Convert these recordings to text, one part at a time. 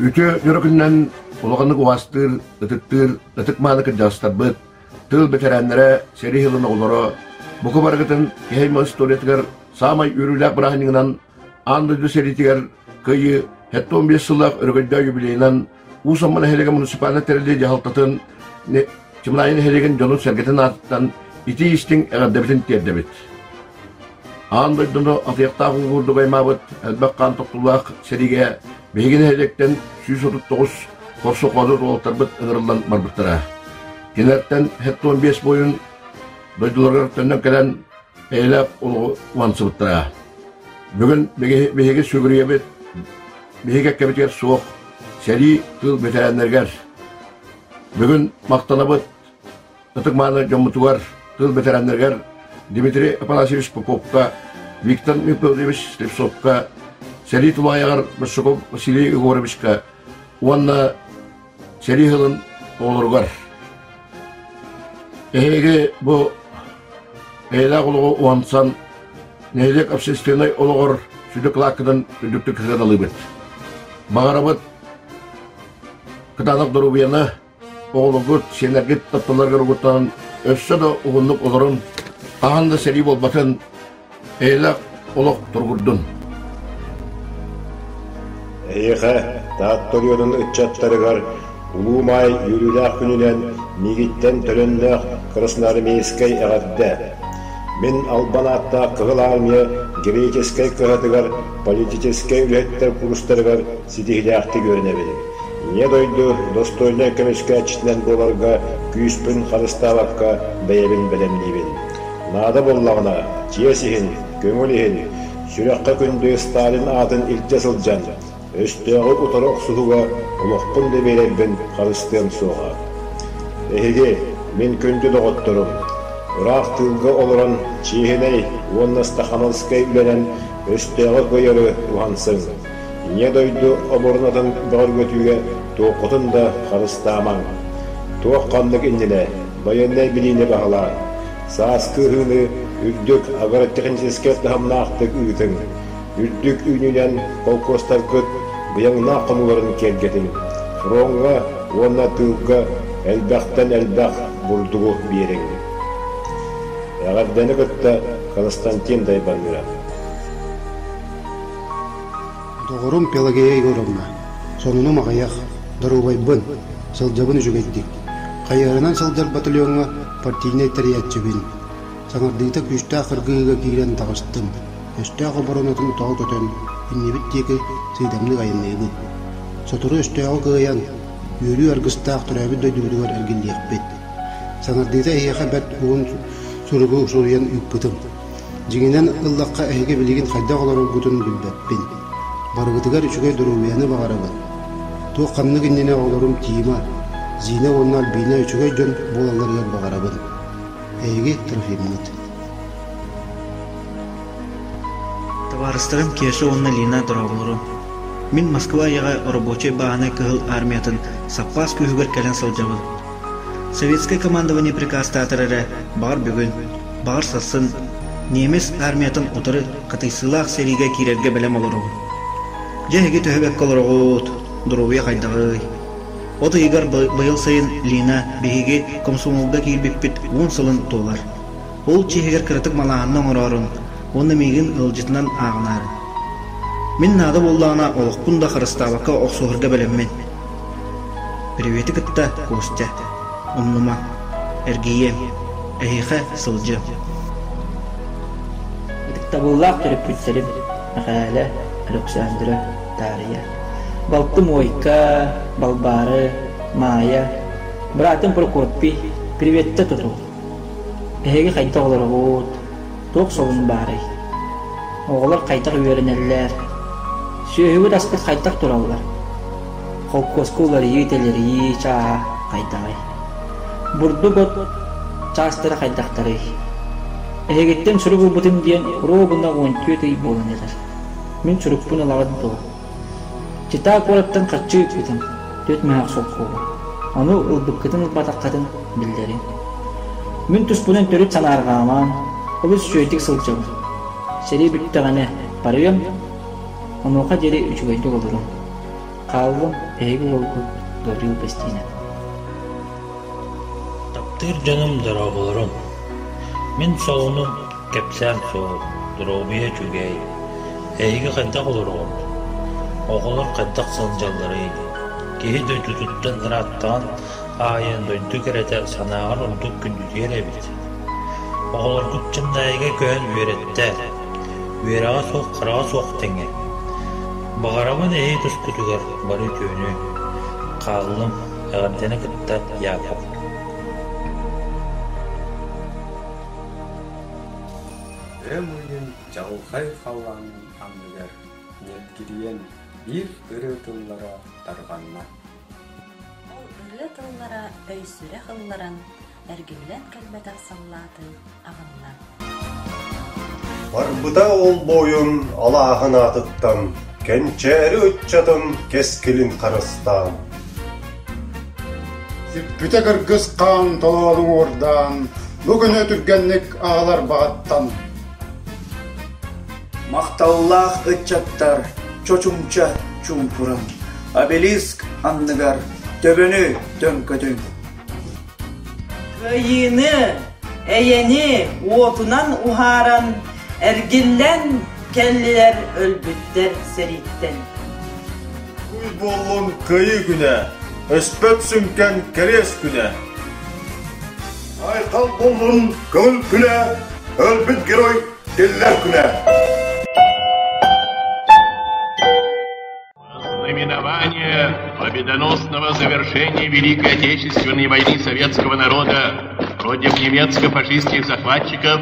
Үтүө дьоро күнүнэн улаханнык убаастыыр, ытыктыыр, ытык-мааны кырдьаҕастарбыт, тыыл бэтэрээннэрэ, сэрии сылын оҕолоро, бука барыгытын киһи историятыгар саамай үөрүүлээх бырааһынньыгынан Аан дойду сэриитигэр Кыайыы 75 сыллаах өрөгөйдөөх юбилейынан Уус Амма нэһилиэгэ муниципальнай тэриллии дьаһалтатын Чымнаайы нэһилиэгин дьонун-сэргэтин аатыттан итии-истиҥ эҕэрдэбитин тиэрдэбит. Аан дойдуну атыйахтаах уу курдук аймаабыт элбэх хаан тохтуулаах сэриигэ биһиги нэһилиэктэн 139 хорсо-хоодуот уолаттарбыт ыҥырыллан барбыттара. Кинилэртэн 75 буойун дойдуларыгар төннөн кэлэн эйэлээх олоҕу уһансыбыттара. Бүгүн биһиги сүгүрүйэбит, биһиги кэккэбитигэр суох сэрии тыыл бэтэрээннэригэр. Бүгүн махтанабыт ытык-мааны дьоммутугар, тыыл бэтэрээннэригэр Дмитрий Афанасьевич Поповка, Виктор Михайлович Слепцовка, сэрии тулаайаҕар Большаков Василий Егоровичка уонна сэрии сылын оҕолоругар. Эһиги бу эйэлээх олоҕу уһансан нэһилиэк общественнай олоҕор сүдү кылааккытын үрдүктүк сыаналыыбыт. Баҕарабыт кытаанах доруобуйаны, оҕолоргут, сиэннэргит тапталларыгар угуттанан өссө да уһуннук олорун, хаһан да сэрии буолбатын, эйэлээх олох туругурдун. Эһиэхэ, Таатта оройуонун ыччаттарыгар Улуу Маай үөрүүлээх күнүнэн миигиттэн төлөннөөх красноармейскай эҕэрдэ! Мин албан ааттаах Кыһыл Армия героическай кыһатыгар политическай үлэһиттэр курстарыгар ситиһиилээхтик үөрэнэбин. Ийэ дойду достойнай көмүскээччитинэн буоларга күүспүн харыстаабакка бэйэбин бэлэмниибин. Наада буоллаҕына, чиэс иһин, көҥүл иһин, сүрэххэ күндү Сталин аатын илдьэ сылдьан, өстөөҕү утары охсуһууга олохпун да биэрэрбин харыстыам суоҕа. Эһиги, мин күндү доҕотторум, ыраах тыылга олорон чиэһинэй уонна стахановскай үлэнэн өстөөҕү кыайары уһансыҥ. Ийэ дойду оборонатын бөҕөргөтүүгэ туоххутун да харыстаамаҥ. Туох ханнык иннинэ байыаннай билиини баһылааҥ. Сааскы ыһыыны үрдүк агротехническэй таһымнаахтык ыытыҥ. Үрдүк үүнүүнэн холкуостаргыт быйаҥнаах хонууларын киэргэтиҥ. Фроҥҥа уонна тыылга элбэхтэн элбэх бурдугу биэриҥ. Эҕэрдэни кытта Константин Дайбанныров. Доҕорум Пелагея Егоровна, сонунум аҕыйах, доруобайбын, сылдьабын үчүгэйдик. Хайыһарынан сылдьар батальоҥҥа партийнай тэрийээччибин. Саҥардыыта күүстээх кыргыһыыга киирэн таҕыстым. Өстөөх оборонатын тоҕо көтөн, иннибит диэки сыыдамнык айанныыбыт. Сотору өстөөҕү кыайан, үөрүү аргыстаах төрөөбүт дойдубутугар эргиллиэхпит. Саҥардыыта эһиэхэ бэрт уһун суругу суруйан ыыппытым. Дьиҥинэн ыллахха эһиги билигин хайдах олороргутун билбэппин. Барыгытыгар үчүгэй доруобуйаны баҕарабын. Туох ханнык иннинэ оҕолорум Тима, Зина уонна Альбина үчүгэй дьон буолалларыгар баҕарабын. Эһиги Трофиммыт. Табаарыстарым Кеша уонна Лина дорооболорун. Мин Москва айаҕа рабочай бааһынай кыһыл армиятын саппаас күүһүгэр кэлэн сылдьабын. Советскай командование приказтаатар эрэ, баҕар бүгүн, баҕар сарсын немец армиятын утары хатыйсыылаах сэриигэ киирэргэ бэлэм олоробун. Дьэ эһиги төһө бэккэ олороҕут, доруобуйа хайдаҕый? От ыйыгар быйыл сайын Лина биһиги комсомолга киирбиппит уон сылын туолар. Ол чиэһигэр кыратык малааһынна оҥороорун уонна миигин ыалдьытынан ааҕынаарын. Мин наада буоллаҕына олохпун да харыстаабакка охсуһарга бэлэммин. Привети кытта Костя. Умнума. Эргийиэм. Эһиэхэ сылдьыам. Ытыктабыллаах төрөппүттэрим Мэхээлэ, Александра, Таарыйа, балтым Уойка, Балбаары, Маайа, быраатым Прокопий, приветтэ тутул. Эһиги хайдах олороҕут, туох солун баарый? Оҕолор хайдах үөрэнэллэр? Сүөһүгүт-аскыт хайдах тураллар? Холкуоска уларыйыы-тэлэрийии чааһа хайдаҕый? Бурдук от чаастара хайдахтарый? Эһигиттэн сурук ылбытым диэн оруобуна 14 ый буолан эрэр. Мин сурукпун ылаҕыт дуо? Чита куораттан харчы ыыппытым, түөрт мөһөөх солкуобу. Ону ылбыккытын-ылбатаххытын биллэриҥ. Мин туспунан төрүт санаарҕаамаҥ, олус үчүгэйдик сылдьабын. Сэрии бүттэҕинэ барыам, онуоха диэри үчүгэйдик олоруҥ. Хааллым эһиги уолгут Гаврил Бастинов. Таптыыр дьонум дорооболорун! Мин солунум кэпсээн суол, доруобуйа үчүгэй. Эһиги хайдах олороҕут? Оҕолор хайдах сылдьалларый? Киһи дойдутуттан ырааттаҕын аайы дойду кэрэтэ санааҕар ордук күндүтүйэр эбит. Оҕолоргут Чындаайыга көһөн үөрэттэ, үөрэҕэ суох хараҕа суох тэҥэ. Баҕарабын эһиги тускутугар бары үтүөнү. Хааллым, эҕэрдэни кытта Яков. Ыам ыйын чаҕылхай халлаанын анныгар ньиргийэн биир ырыа тыллара тарҕанна. Ол ырыа тыллара өй-сүрэх ылларан, эргиллэн кэлбэтэх саллааты аҕынна. Барбыта ол буойун алааһын аатыттан, кэнчээри ыччатын кэскилин харыстаан. Сүппүтэ кыргыс хаан толоонуҥ уордаан, бу күнү түргэнник аҕалар баҕаттан. Махталлаах ыччаттар чочумча чуумпуран, обелиск анныгар төбөнү төҥкөтүҥ. Кыайыыны, эйэни уотунан уһааран, эргиллэн кэллилэр өлбүттэр сэрииттэн. Уй буоллун Кыайыы күнэ, өспөт сүҥкэн кэриэс күнэ. Айхал буоллун көҥүл күнэ, өлбүт герой тиллэр күнэ. Знаменование победоносного завершения Великой Отечественной войны советского народа против немецко-фашистских захватчиков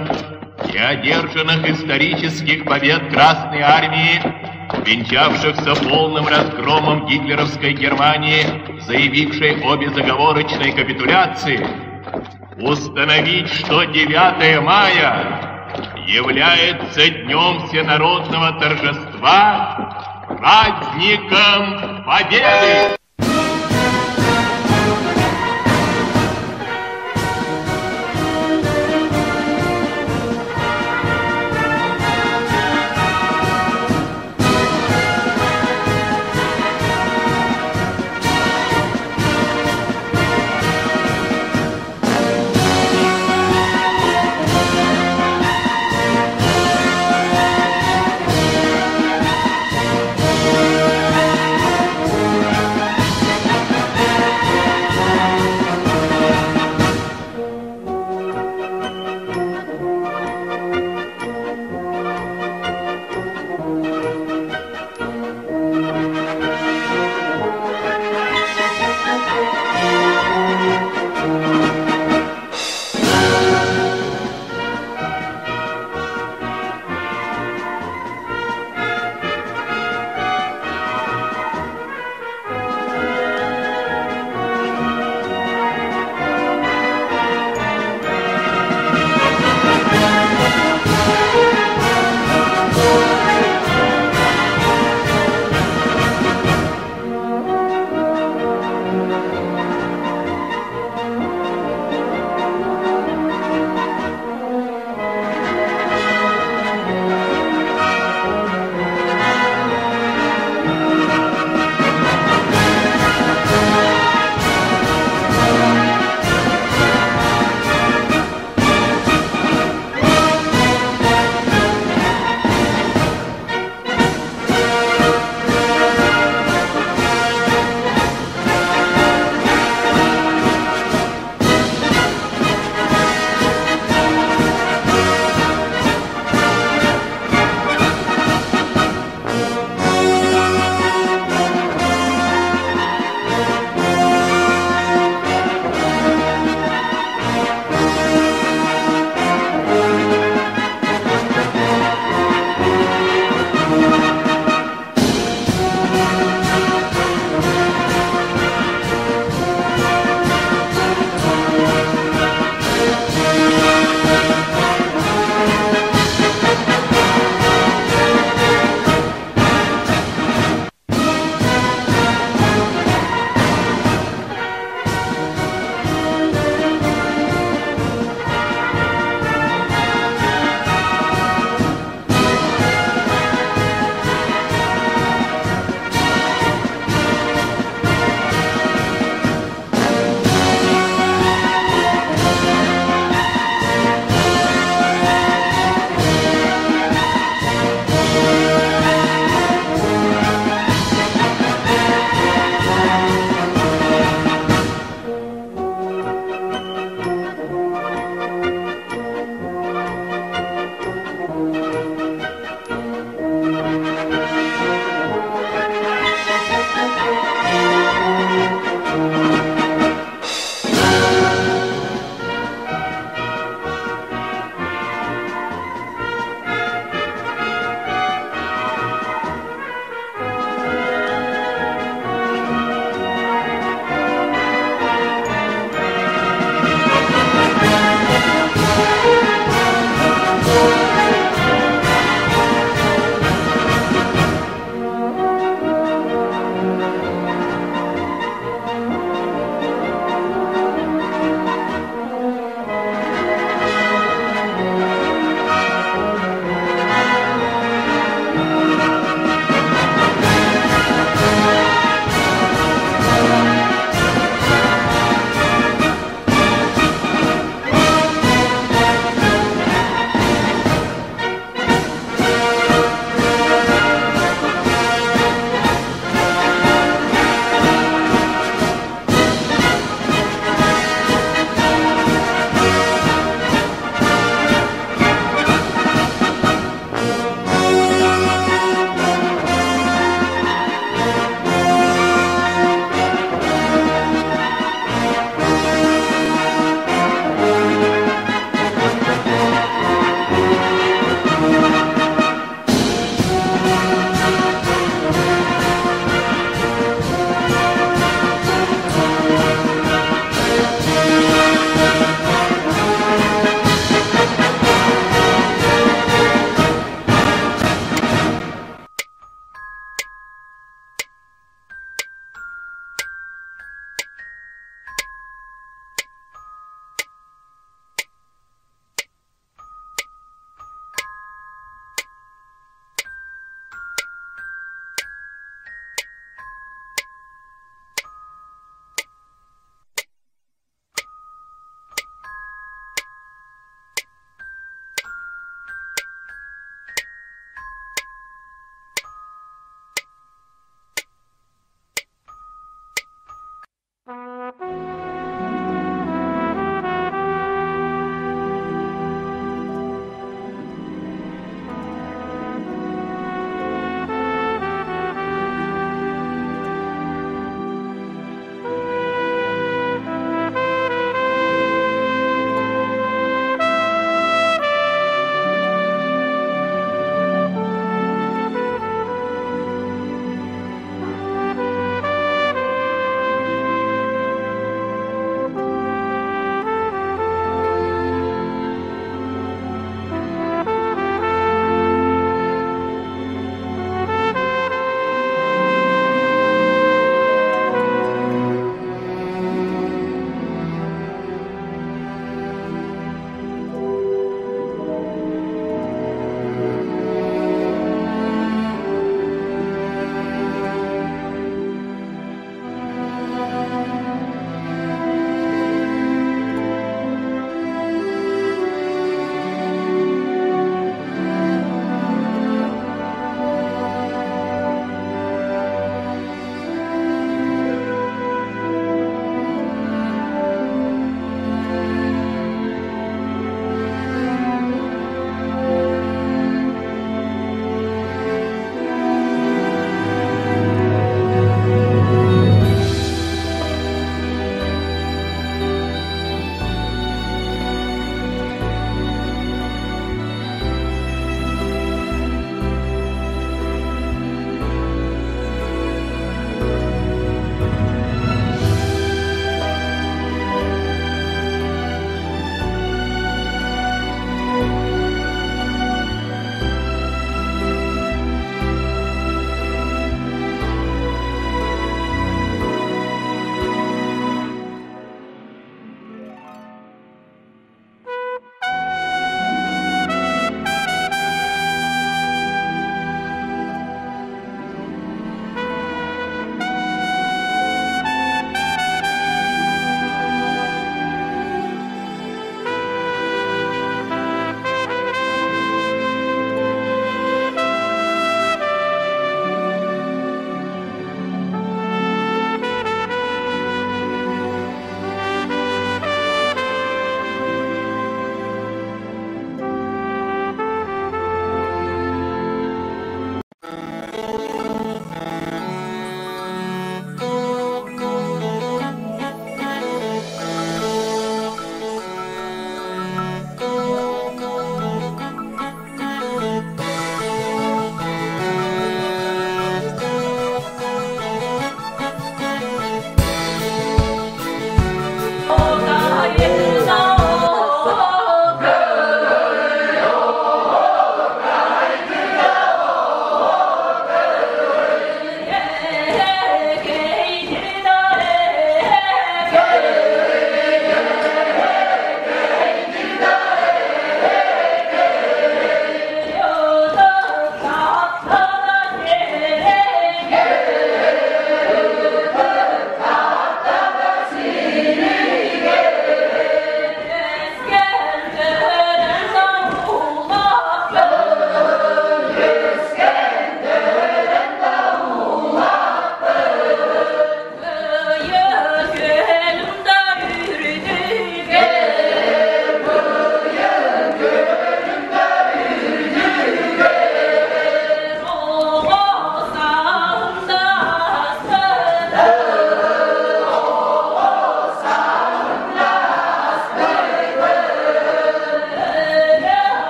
и одержанных исторических побед Красной Армии, венчавшихся полным разгромом гитлеровской Германии, заявившей о безоговорочной капитуляции, установить, что 9 мая является днем всенародного торжества, праздником Победы!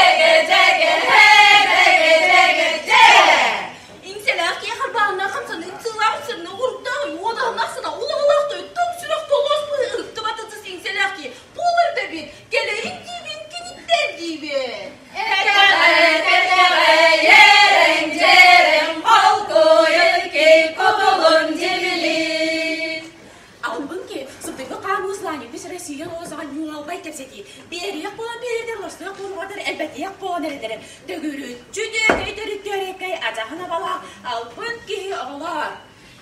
Дьэгэ, дьэгэ, дьэгэ, дьэгэ, дьэгэ. Иҥсэлээх киһи харбааннаах хамсаныы ыксыылаах сырны уруктаах уодаһыннаах сына улаҕалаах тойтон сүрэх толоос быһыы ыһыктыбат ытыс иҥсэлээх киһи буолар да эбит кэлэйин диибин киниттэн диибин Албын ки, сыбдыгы хаамыыслаан үпүс Россия розаҕа ньуолбай кэпсэтии. Биэриэх буолан биэрэрдэр, лорсуох буолуҕатар, элбэтиэх буолан эрэлэрэ. Төгүрүччү түөкэй төрүттүөрэккэй адьаһын абалаах албын киһи оҕолоор.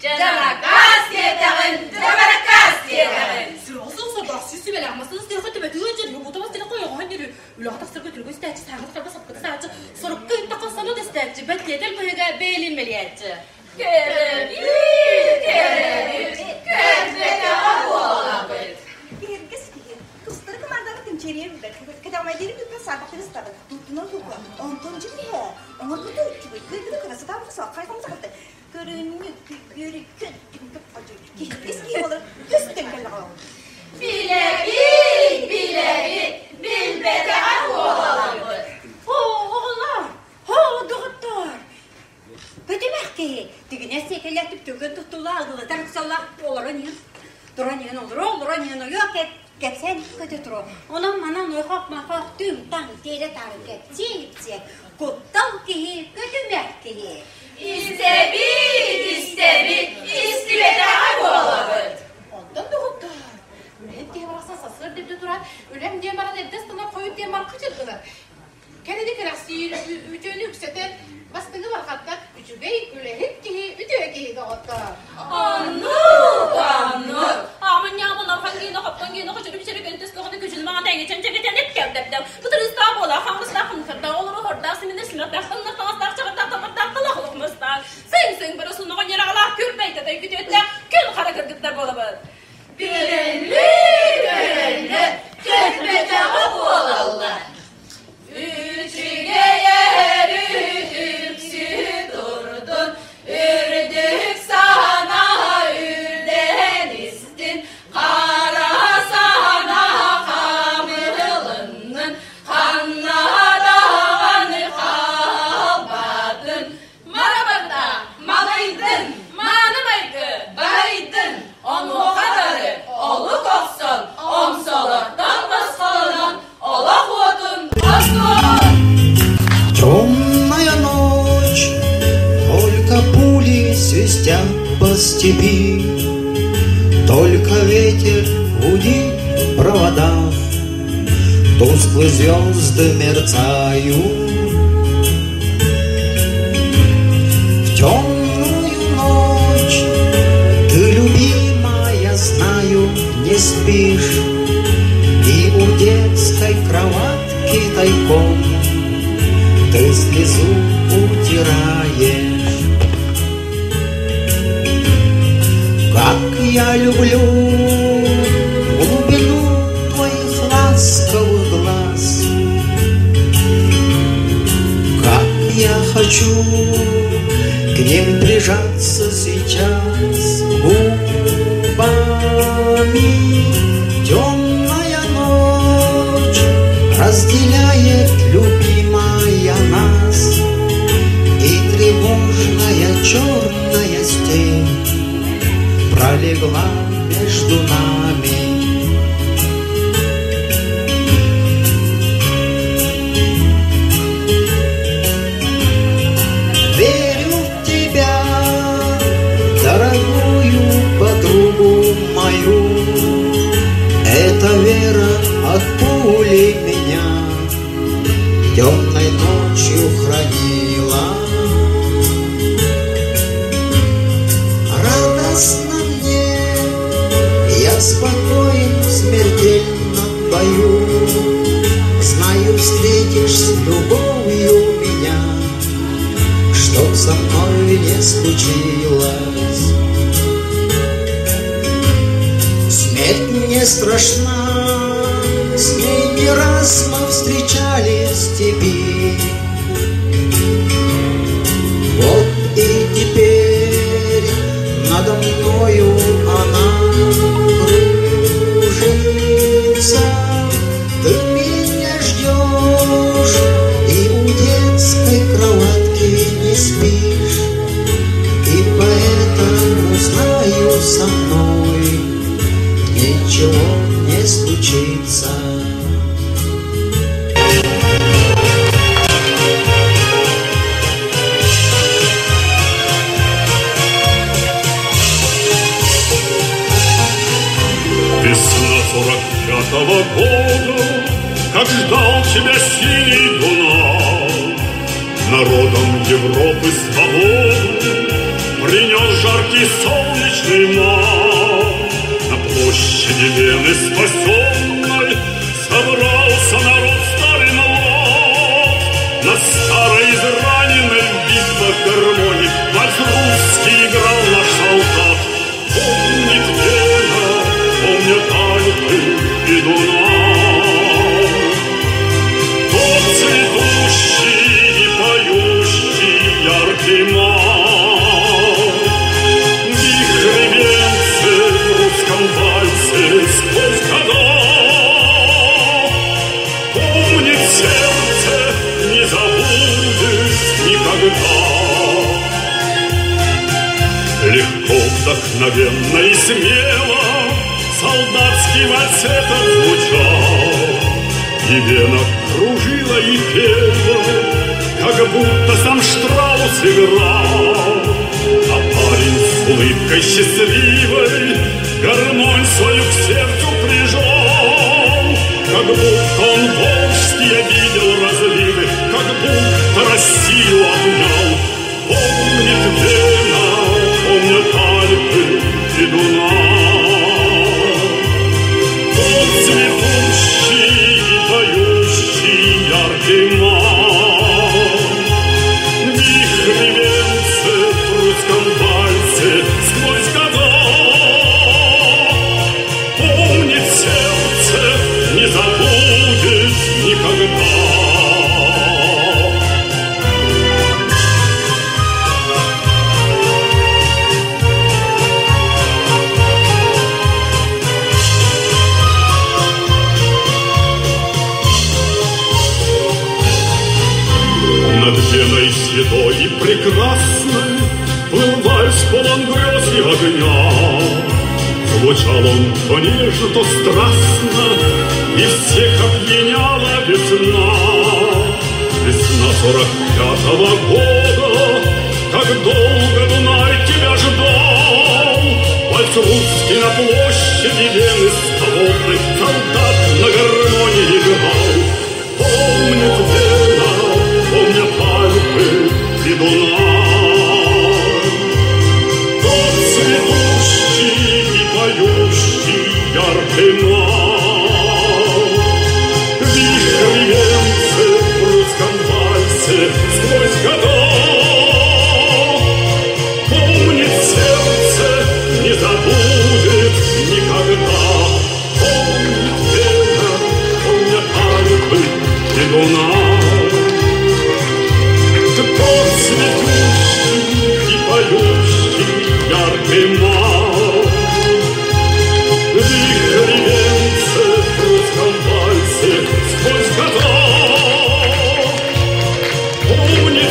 Дьаракаас диэтэҕин, дьабаракаас диэтэҕин. Сүрэҕи сордоох сүүс сүбэлээх массыына сыаха төбөтүгэр дьөрү бутабас тилэ хойоҕоһон дьөрү үлэҕэ тахсарга түргэн истээччи сааҥҥыт харба сапкыта сааччы сорукка ыттахха сана да истээччи бэт тиэтэл быһыга бэйэлин мэлийээччи Көрөбүт, көрөбүт, көрбөтөҕө буолабыт. Киһиргэс киһи тустары команданы кынчарыйар билбэт. Кэтэҕмэйдири кытта саарбахтары ыстабыт. Туттунан тука. Онтон дьиҥэ оҥорбута үчүгэй. Кыайбыта кыра сатаабыта суох. Хайҕаммыта хатта. Көрүнньүк, көрүккүн, Киһиргэс киһи буолар көстөн кэллэҕэ ол. Билэбит, билэбит, билбэтэҕэ буолабыт. Оҕолор, оо, доҕоттоор, Көтүмэх киһи тигинэс сиэкэлээх түптүгүн туттулла ыгылытар ыксаллаах олорон иһэн туран иһэн олоро олорон иһэн ойуо кэпсээн көтө туруо. Онон манан ойхох-махох түҥ-таҥ тиэрэ-таары кэпсии-ипсиэ. Куттал киһи көтүмэх киһи. Истэбит, истэбит, истибэтэҕэ буолабыт. Онтон доҕоттоор, үлэһит киһи барахсан сарсыарда эрдэ туран, үлэм диэн баран эрдэ ыстанар, хойут диэн баран хачыргынар. Кэнники кэрэхсиир, үтүөнү үксэтэр, бастыҥы барҕардар үчүгэй үлэһит киһи, үтүө киһи доҕоттоор. Оннук, оннук. Ааманньааман архан гиэнэ хоптон гиэнэ хочору бичэри көнтөс көҕөнө күчүнү маҥа тэҥэ чэнчэкэтэнip кэлдэптэм. Бытырыыстаах буола, хаҥырыстаах хымсардаах, олору хордаах, симинэ симэхтээх, тыллах таҥастаах, чаҕырдаах, тамырдаах, талах олохмустаах, сыҥ-сыҥ бары сунноҕон ньыраҕалаах, күрбэй-татай күтүөттээх, күн хара кыргыттар буолабыт. Көрөллөр, көрөллөр, көрбөтөҕө буолаллар. Үчүгэйэр үтүксү турдун, үрдүк санаа үрдэн истин, хара санаа хамылыннын, ханна даҕаны хаалбатын. Марабата, малайдын, мааны майгы, баһыйдын, онуоха дары олук охсон, омсолортон босхолонон, олох уотун остуон! Темная ночь, только пули свистят по степи, Только ветер гудит в проводах, Тусклые звезды мерцают. В темную ночь ты, любимая, знаю, не спишь, И у детской кроватки тайком Ты слезу утираешь. Как я люблю глубину твоих ласковых глаз, Как я хочу к ним прижаться сейчас губами. Темная ночь разделяет, любимая, нас, И тревожная черная степь пролегла между нами. Верю в тебя, дорогую подругу мою. Эта вера от пули меня темной ночью хранила. Радостно мне, я спокоен в смертельном бою. Знаю, встретишь с любовью меня, Чтоб со мной не случилось. Смерть мне страшна, с ней не раз мы встречались в степи. Вот и теперь надо мною она кружится. Ты меня ждешь, мной ничего не случится. Весна 45-го года, как ждал тебя синий Дунай, Народом Европы свободу принес жаркий солнечный май. На площади Вены спасенной собрался народ старый млад. На старой израненной в битвах гармонии вальс русский играл наш солдат. Помнит Вена, помнят Альпы и Дунай. Тот цветущий и поющий яркий май. Вихры венцы в русском вальсе сквозь года. Помнит сердце, не забудет никогда. Легко, вдохновенно и смело солдатский вальс этот звучал, И Вена кружила и пела, как будто сам Штраус играл. А парень с улыбкой счастливой гармонь свою к сердцу прижал, Как будто он волжские видел разливы, как будто Россию обнял. Помнит Вена, помнят Альпы и Дунай. Тот цветущий и поющий яркий май. Вихри венцы в русском вальсе сквозь года. Помнит сердце, не забудет никогда. Над Веной святой и прекрасной Плыл вальс полон грез и огня. Звучал он то нежно, то страстно, И всех опьяняла весна. Весна 45-го года, Как долго Дунай тебя ждал. Вальс русский на площади Вены свободной Солдат на гармонии играл. Помнит Вена, помнят Альпы и Дунай. Тот цветущий и поющий яркий май. Вихри венцы в русском вальсе сквозь года. Помнит сердце, не забудет никогда. Помнит Вена, помнят Альпы и Дунай. Тот цветущий и поющий яркий май. Вихри венцы в русском вальсе сквозь года. Помнит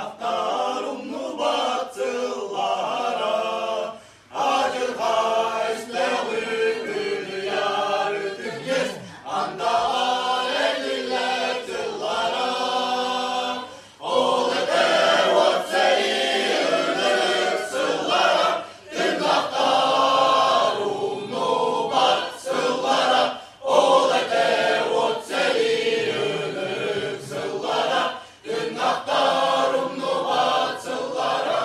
Тыыннаахтар умнубат сыллара, адьырҕа өстөөҕү кыдыйар ытык иэс, андаҕар эргиллэр тыллара. Ол этэ уот сэрии ынырык сыллара, тыыннаахтар умнубат сыллара, ол этэ уот сэрии ынырык сыллара, тыыннаахтар умнубат сыллара.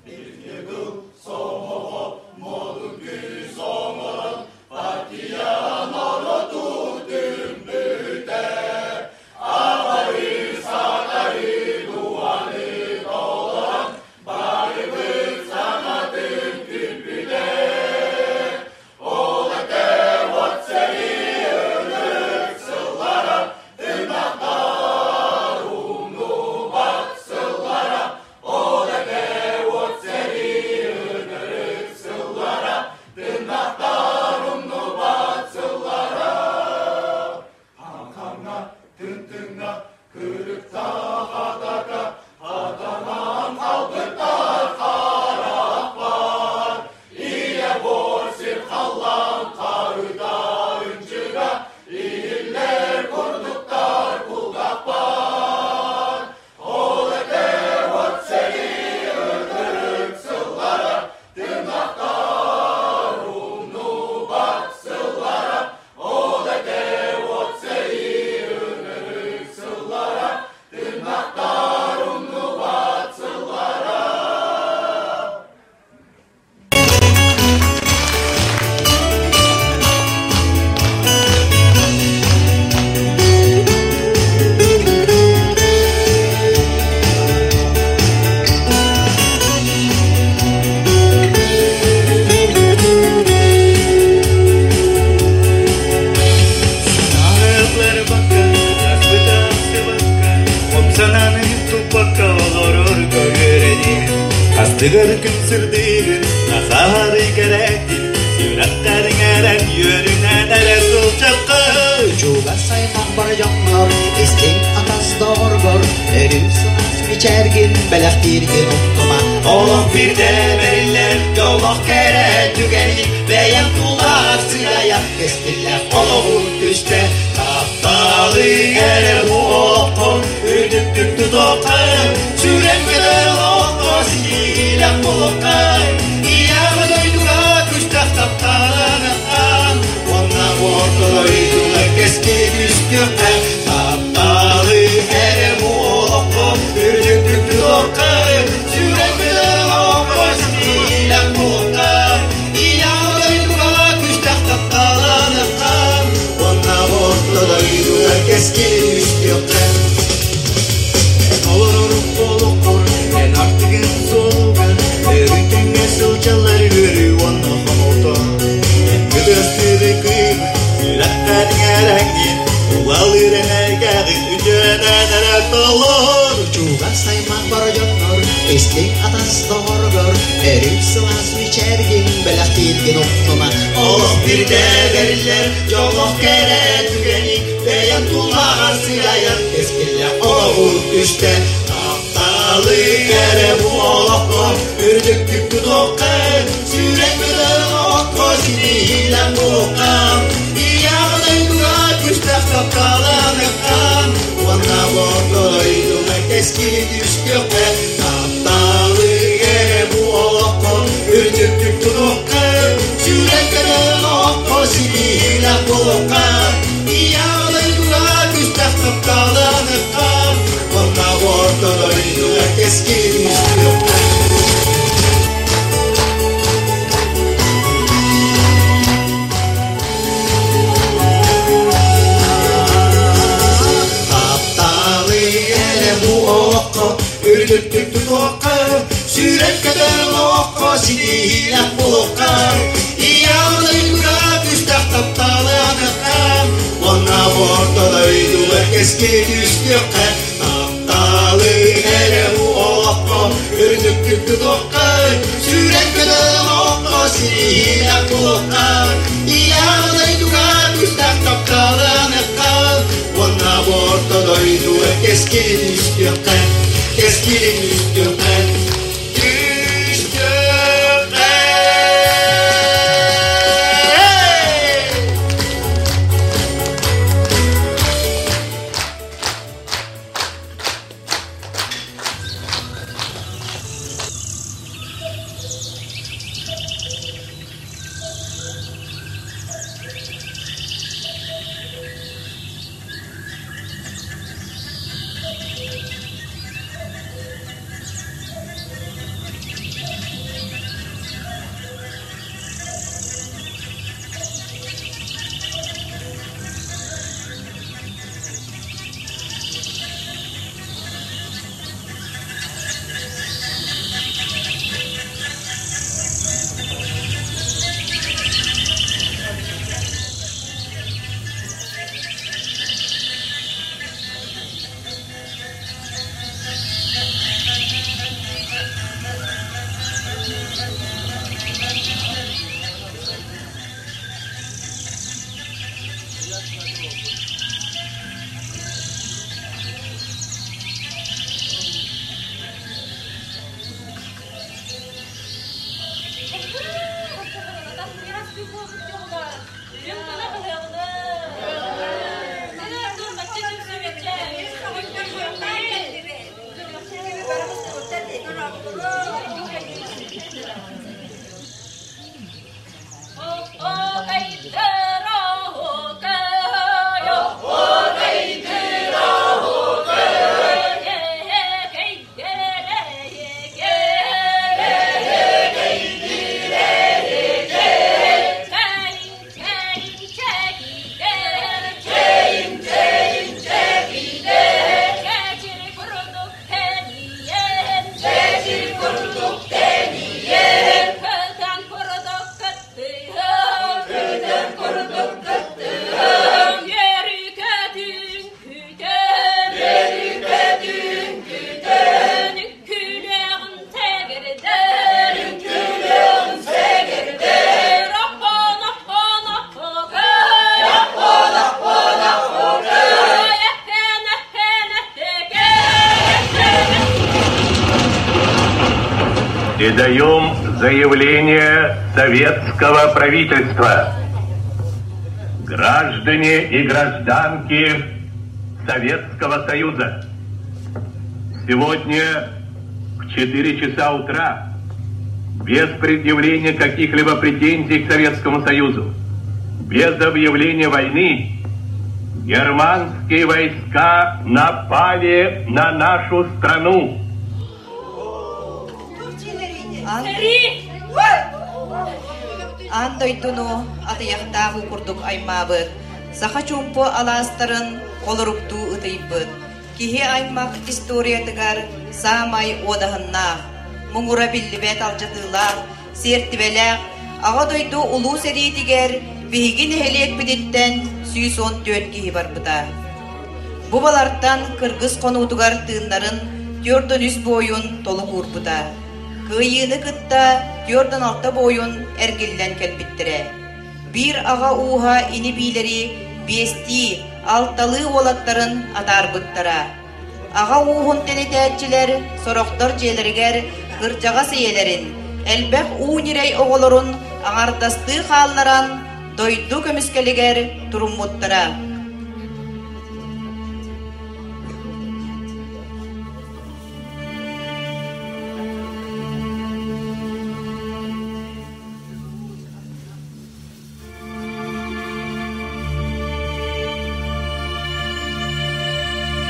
Биир ньыгыл сомоҕо модун күүс оҥорон партия норуоту түммүтэ. Абары сатары дуаны толорон барыбыт санатын күүппүтэ. Ол этэ уот сэрии ынырык сыллара, тыыннаахтар умнубат сыллара. Ол этэ уот сэрии ынырык сыллара, тыыннаахтар умнубат сыллара. Хаҥ-хаҥҥа, тын-тыҥҥа, кырыктаах атака, хатанан хаалбыттар харахпар. Ийэ буор сир халлаан харыта ынчыга, иһиллэр курдуктар кулгаахпар. Ол этэ уот сэрии ынырык сыллара, тыыннаахтар умнубат сыллара. Ол этэ уот сэрии ынырык сыллара, тыыннаахтар умнубат сыллара. Саҥаларбакка, аспыта-ахсыбакка, хом санааны туппакка олорорго үөрэниэ. Астыгар күн сырдыгын, насаары кэрэтин, сүрэхтэриҥ эрэн үөрүнэн эрэ сылдьахха. Чугас аймах бар дьоҥҥор, истиҥ атас доҕоргор, өрүү сылаас мичээргин бэлэхтииргин умнума. Олох биирдэ бэриллэр, дьоллоох кэрэ түгэнин, бэйэҥ тулаар сыайа, кэскиллээх олоҕун түстэ. Тапталы эрэ бу олоххо үрдүктүк тутуохха, сүрэн көтөр олоххо сиилэх буолуохха. Ийэҕэ дойдуга күстэх тапталаныхха, уонна орто дойдуга кэскил түстүөххэ. Тапталы эрэ бу олоххо үрдүктүк тутуохха, сүрэн көтөр олоххо сиилэх буолуохха. Ийэҕэ дойдуга күстэх тапталаныхха, уонна орто дойдуга кэскил түстүөххэ. Олорор олоххор эн артыгын суолугар өрүү тэҥҥэ сылдьаллар үөрүү уонна хомолто. Эн кытыастыыры кыйбыт сүрэххэр иҥэрэҥҥин улалыыр энэргээҕин үтүөнэн эрэ толор. Чугас аймах бар дьоннор, истиҥ атас доҕоргор, өрүү сылаас мичээргин бэлэхтииргин умнума. Олох биирдэ бэриллэр дьоллоох кэрэ түгэни бэйэҥ тулаҕар сыайан кэскиллээх олоҕу түстэ. Тапталы эрэ бу олоххо үрдүктүк тутуохха, сүрэх көтөр олоххо ситиһиилээх буолуохха. Ийэҕэ дойдуга күстээх тапталаныахха, уонна орто дойдуга кэскили түстүөххэ. Тапталы эрэ бу олоххо үрдүктүк тутуохха, сүрэх көтөр олоххо ситиһиилээх буолуохха. Ийэҕэ дойдуга күстээх тапталаныахха, уонна орто дойдуга кэскили түстүөххэ. Тапталы эрэ бу олоххо үрдүктүк тутуохха, сүүрэн көтөр олоххо ситиһиилээх буолуохха. Ийэҕэ дойдуга күстээх тапталаныахха, уонна орто дойдуга кэскил түстүөххэ. Тапталы эрэ бу олоххо үрдүктүк тутуохха, сүүрэн көтөр олоххо ситиһиилээх буолуохха. Ийэҕэ дойдуга күстээх тапталаныахха, уонна орто дойдуга кэскил түстүөххэ. Күндү буолбут дьоҕулар, үрүҥ тунах ыһыаҕынан! Передаем заявление советского правительства. Граждане и гражданки Советского Союза, сегодня в 4 часа утра, без предъявления каких-либо претензий к Советскому Союзу, без объявления войны, германские войска напали на нашу страну. Аан дойдуну атыйахтаах уу курдук аймаабыт, саха чуумпу алаастарын холоруктуу ытыйбыт, киһи аймах историятыгар саамай уодаһыннаах, муҥура биллибэт алдьатыылаах, сиэртибэлээх Аҕа дойду Улуу сэриитигэр биһиги нэһилиэкпититтэн 114 киһи барбыта. Бу балартан кыргыс хонуутугар тыыннарын 43 буойун толук уурбута. Кыайыыны кытта 46 буойун эргиллэн кэлбиттэрэ. Биир аҕа ууһа ини-биилэри биэстии, алталыы уолаттарын атаарбыттара. Аҕа ууһун тэнитээччилэр сорохтор дьиэлэригэр кырдьаҕас ийэлэрин, элбэх уу ньирэй оҕолорун аҥардастыы хаалларан дойду көмүскэлигэр туруммуттара.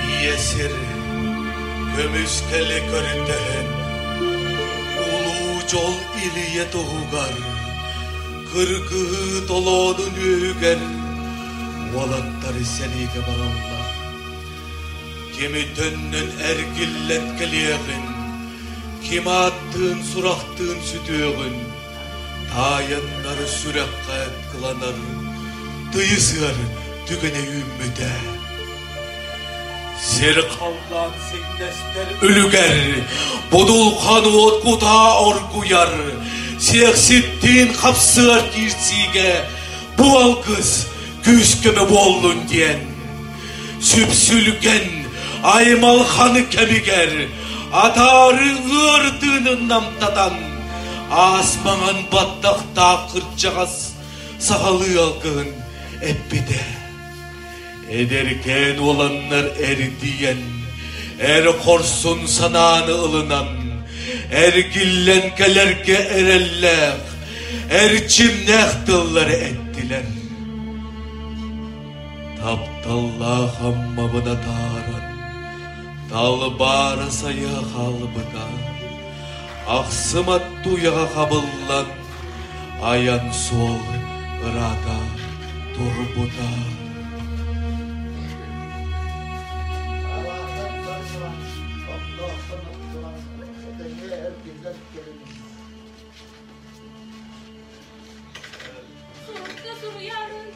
Ийэ сир көмүскэлэ көрдөһөн, улуу дьол илийэ туһугар, кыргыһыы толоонун үөһүгэр уолаттары сэриигэ бараллар. Кими төннөн эргиллэн кэлиэҕин, ким ааттыын сурахтыын сүтүөҕүн, таайаннары сүрэххэ кыланар тыйыс ыар түгэнэ үүммүтэ. Сир халлаан сиҥнэстэр үлүгэр, будулхан уот кутаа оргуйар, сиэхситтиин хапсыар киирсиигэ бу алгыс күүс-көмө буоллун диэн сүпсүлгэн аймалханы кэмигэр атаары ыар тыынын намтатан аас маҥан баттахтаах кырдьаҕас сахалыы алгыһын эппитэ. Эдэркээн уоланнар эрдийэн, эр хорсун санааны ылынан, эргиллэн кэлэргэ эрэллээх, эрчимнээх тыллары эттилэр. Тапталлаах Аммабын атааран, талбаара сайа хаалбыта, ахсым аттуйаҕа хабыллан, айан суол ыраата турбута. Сурукка суруйарын.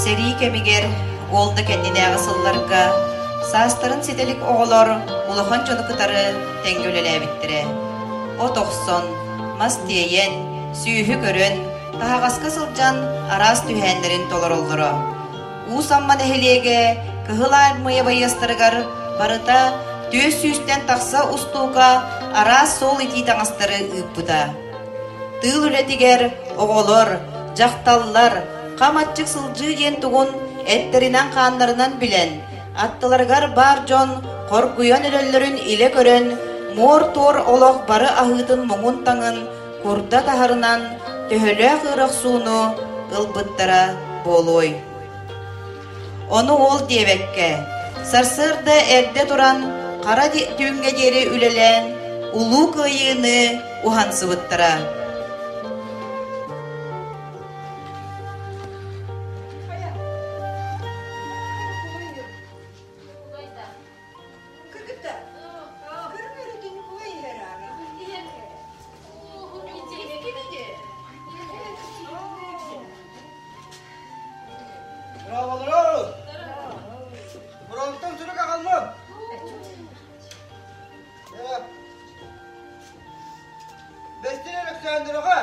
Сэрии кэмигэр, ол да кэннинээҕи сылларга саастарын ситэ илик оҕолор улахан дьону кытары тэҥҥэ үлэлээбиттэрэ. От охсон, мас тиэйэн, сүөһү көрөн, таһаҕаска сылдьан араас түһээннэрин толороллоро. Уус Амма нэһилиэгэ Кыһыл Аармыйа байыастарыгар барыта түөрт сүүстэн тахса устуука араас суол итии таҥастары ыыппыта. Тыыл үлэтигэр оҕолор, дьахталлар хам аччык сылдьыы диэн тугун эттэринэн-хааннарынан билэн, аттыларыгар баар дьон хоргуйан өлөллөрүн илэ көрөн, муор-туор олох бары аһыытын муҥун-таҥын курдат аһарынан төһөлөөх ыар охсууну ылбыттара буолуой. Ону уол диэбэккэ, сарсыарда эрдэ туран хара түүҥҥэ диэри үлэлээн Улуу Кыайыыны уһансыбыттара. Фронтан сурук аҕаллым. Бэстин Александроваҕа.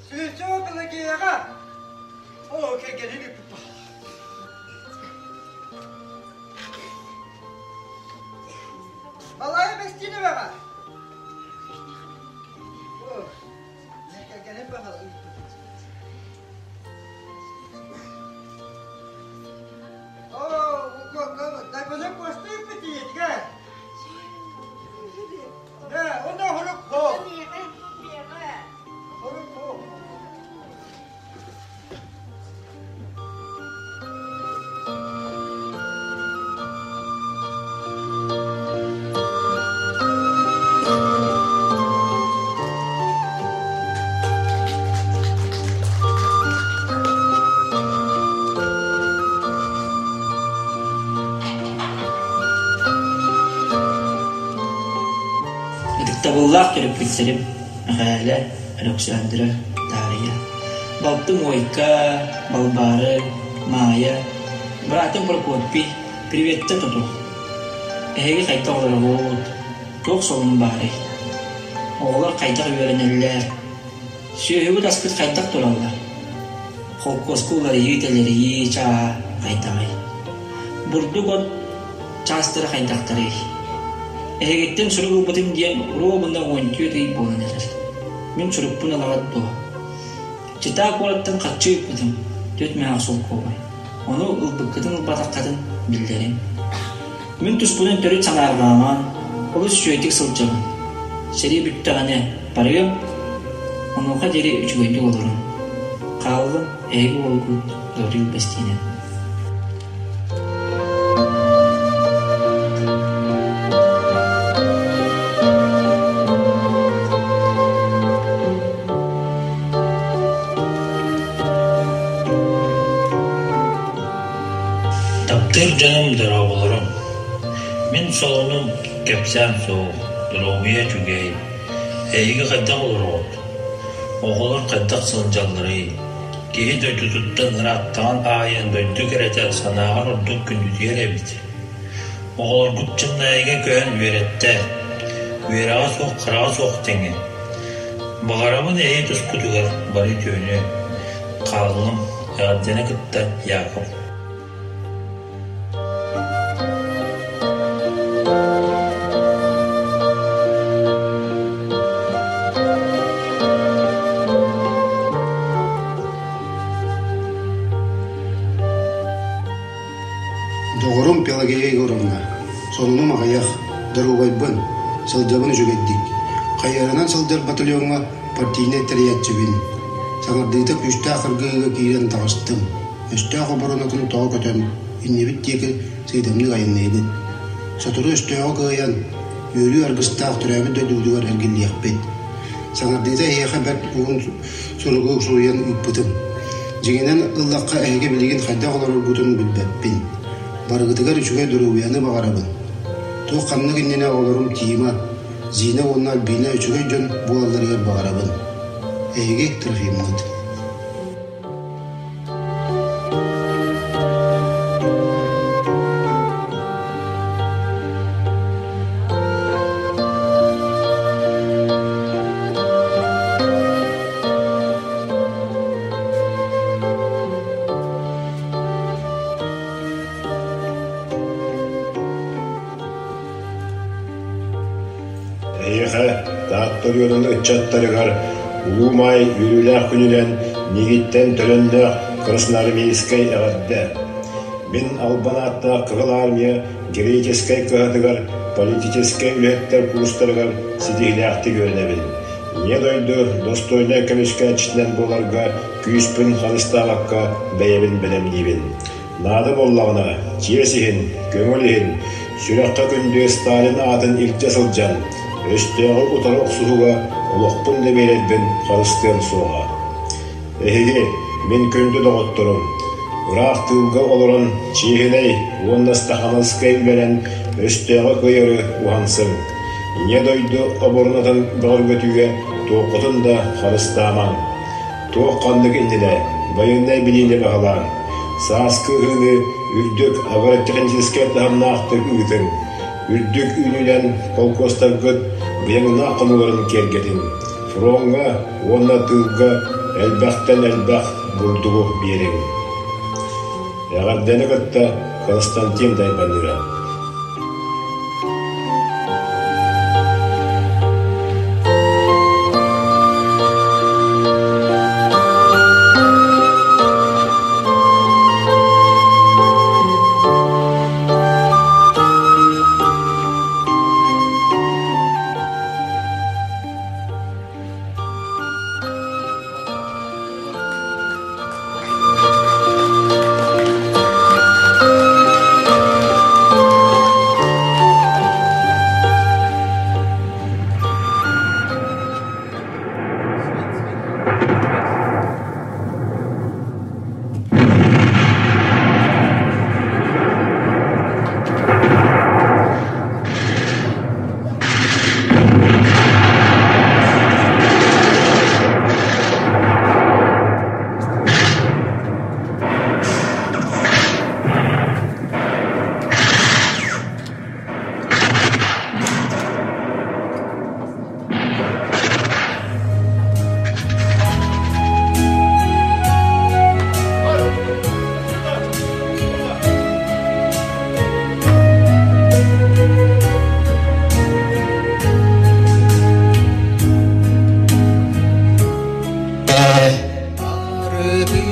Слепцова Пелагеяҕа. О, кэргэнин ыыппыт. Балая Бестиноваҕа. Кэргэнин ыыппыт. О, Дайбаны куоста ыыппыт ийэтигэр. Да, онно хорук хо. Хорук хо. Ытыктабыллаах төрөппүттэрим Мэхээлэ, Александра, Таарыйа, балтым Уойка, Балбаары, Маайа, быраатым Прокопий, приветтэ тутуҥ. Эһиги хайдах олороҕут, туох солун баарый? Оҕолор хайдах үөрэнэллэр? Сүөһүгүт аскыт хайдах тураллар? Холкуоска уларыйыы-тэлэрийии чааһа хайдаҕый? Бурдук от чаастара хайдахтарый? Эһигиттэн сурук ылбытым диэн оруобуна 14 ый буолан эрэр. Мин сурукпун ылаҕыт дуо? Чита куораттан харчы ыыппытым, түөрт мэһээх солкуобай. Ону ылбыккытын-ылбатаххытын биллэриҥ. Мин туспунан төрүт санаарҕаамаҥ, олус үчүгэйдик сылдьабын. Сэрии бүттэҕинэ барыам, онуоха диэри үчүгэйдик олоруҥ. Хааллым, эһиги уолгут Гаврил Бастинов. Таптыыр дьонум дорооболорум. Мин солонум кэпсээн суох, доруобуйа үчүгэй. Эһиги хайдах олороҕут? Оҕолор хайдах сылдьалларый? Киһи дойдутуттан ырааттаҕын аайы дойду кэрэтэ санааҕар ордук күндүтүйэр эбит. Оҕолоргут Чымнаайыга көһөн үөрэттэ. Үөрэҕэ суох, хараҕа суох тэҥэ. Баҕарабын эһиги тускутугар бары үтүөнү. Хааллым, эҕэрдэни кытта Яков. Доҕорум Пелагея Егоровна, сонунум аҕыйах, доруобайбын, сылдьабын үчүгэйдик. Хайыһарынан сылдьар батальоҥҥа партийнай тэрийээччибин. Саҥардыыта күүстээх кыргыһыыга киирэн таҕыстым. Өстөөх оборонатын тоҕо көтөн, иннибит диэки сыыдамнык айанныыбыт. Сотору өстөөҕү кыайан, үөрүү аргыстаах төрөөбүт дойдубутугар эргиллиэхпит. Саҥардыыта эһиэхэ бэрт уһун суругу суруйан ыыппытым. Дьиҥинэн ыллахха эһиги билигин хайдах олороргутун билбэппин. Барыгытыгар үчүгэй доруобуйаны баҕарабын. Туох ханнык иннинэ оҕолорум Тима, Зина уонна Альбина үчүгэй дьон буолалларыгар баҕарабын. Эһиги Трофиммыт. Эйиэхэ, Таатта оройуонун ыччаттарыгар Улуу Маай үөрүүлээх күнүнэн миигиттэн төлөннөөх красноармейскай эҕэрдэ! Мин албан ааттаах Кыһыл Армия героическай кыһатыгар политическай үлэһиттэр курстарыгар ситиһиилээхтик үөрэнэбин. Ийэ дойду достойнай көмүскээччитинэн буоларга күүспүн харыстаабакка бэйэбин бэлэмниибин. Наада буоллаҕына, чиэс иһин, көҥүл иһин, сүрэххэ күндү Сталин аатын илдьэ сылдьан, өстөөҕү утары охсуһууга олохпун да биэрэрбин харыстыам суоҕа. Эһиги, мин күндү доҕотторум, ыраах тыылга олорон чиэһинэй уонна стахановскай үлэнэн өстөөҕү кыайары уһансыҥ. Ийэ дойду оборонатын бөҕөргөтүүгэ туоххутун да харыстаамаҥ. Туох ханнык иннинэ байыаннай билиини баһылаан, сааскы ыһыыны үрдүк агротехническэй таһымнаахтык ыытыҥ, үрдүк үүнүүнэн холкуостаргыт быйаҥнаах хонууларын киэргэтиҥ, фроҥҥа уонна тыылга элбэхтэн элбэх бурдугу биэриҥ. Эҕэрдэни кытта Константин Дайбаныра.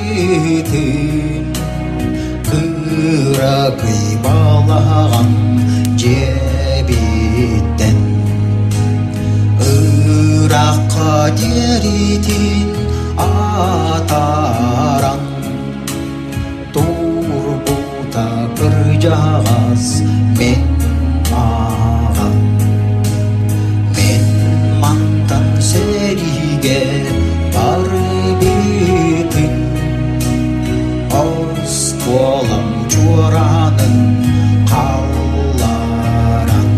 Арыгытын кыракый балаҕан дьиэбиттэн Ыраахха диэритин атааран Турбута кырдьаҕас мин аҕам Мин мантан сэриигэ барбытым Оскуолам чуораанын халларан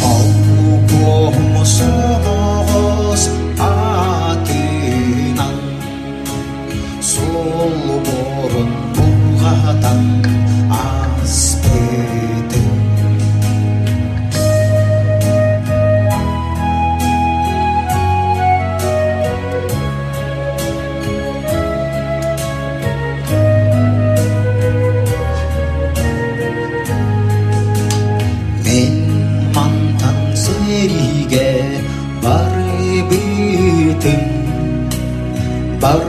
Холкуоһум соноҕос атынан Суолборун бурҕатан ааспытым. Мин мантан сэриигэ барбытым Бар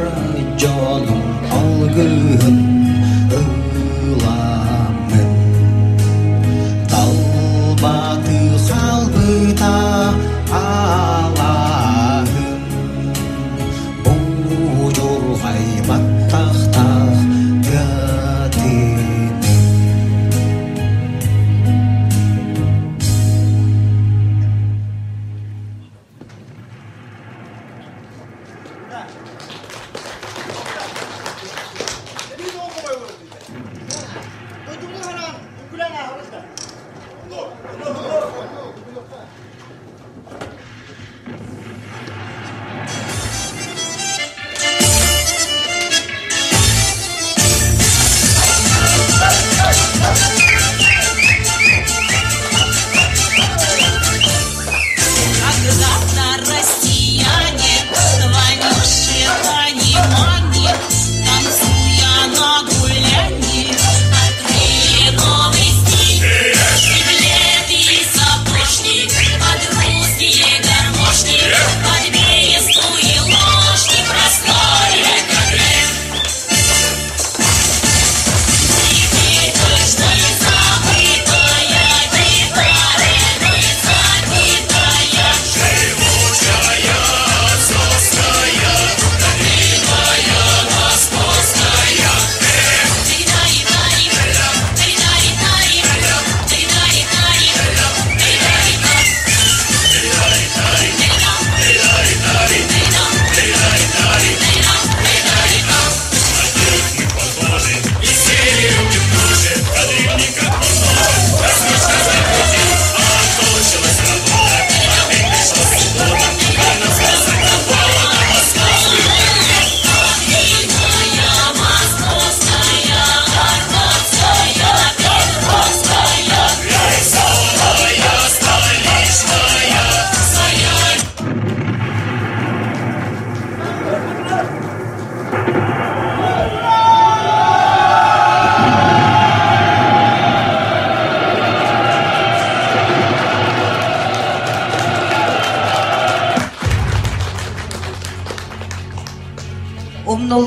дьонум алгыһын ыламмын Талбаты хаалбыта алааһым Будьурҕай баттахтаах тыатыным.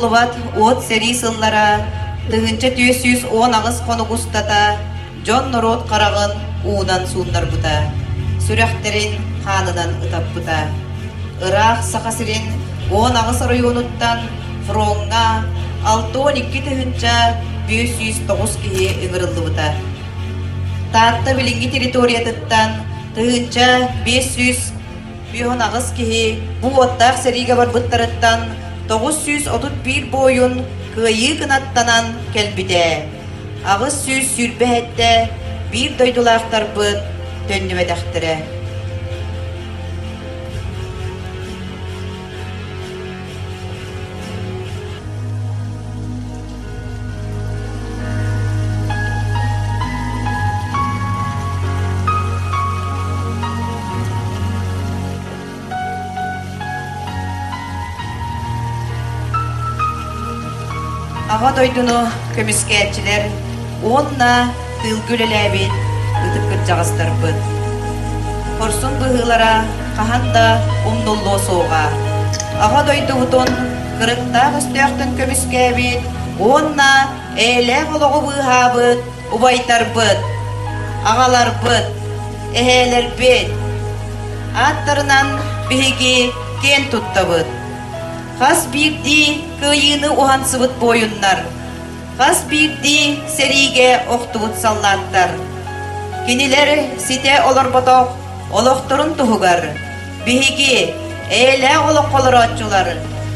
Умнуллубат уот сэрии сыллара 1418 хонук устата дьон-норуот хараҕын уунан сууннарбыта, сүрэхтэрин хаанынан ытаппыта. Ыраах Саха сирин 18 оройуонуттан фроҥҥа 62 509 киһи ыҥырыллыбыта. Таатта билиҥҥи территориятыттан 1558 киһи бу уоттаах сэриигэ барбыттарыттан 931 буойун кыайыы кынаттанан кэлбитэ. 827 биир дойдулаахтарбыт төннүбэтэхтэрэ. Аҕа дойдуну көмүскээччилэр уонна тыылга үлэлээбит ытык кырдьаҕастарбыт. Хорсун быһыылара хаһан да умнуллуо суоҕа. Аҕа дойдубутун кырыктаах өстөөхтөн көмүскээбит уонна эйэлээх олоҕу быыһаабыт убайдарбыт, аҕаларбыт, эһээлэрбит ааттарынан биһиги киэн туттабыт. Хас биирдии кыайыыны уһансыбыт буойуннар, хас биирдии сэриигэ охтубут саллааттар. Кинилэр ситэ олорботох олохторун туһугар биһиги эйэлээх олоххо олорооччулар,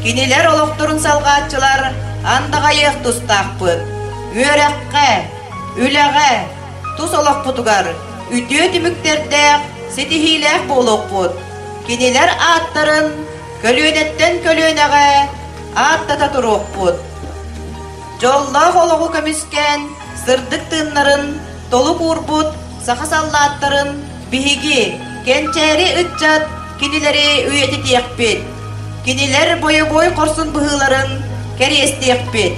кинилэр олохторун салҕааччылар андаҕайыах тустаахпыт. Үөрэххэ, үлэҕэ, тус олохпутугар үтүө түмүктэрдээх, ситиһиилээх буолуохпут. Кинилэр ааттарын көлүөнэттэн көлүөнэҕэ ааттата туруохпут. Дьоллоох олоҕу көмүскээн, сырдык тыыннарын толук уурбут саха саллааттарын биһиги, кэнчээри ыччат, кинилэри үйэтитиэхпит. Кинилэр бойобуой хорсун быһыыларын кэриэстиэхпит.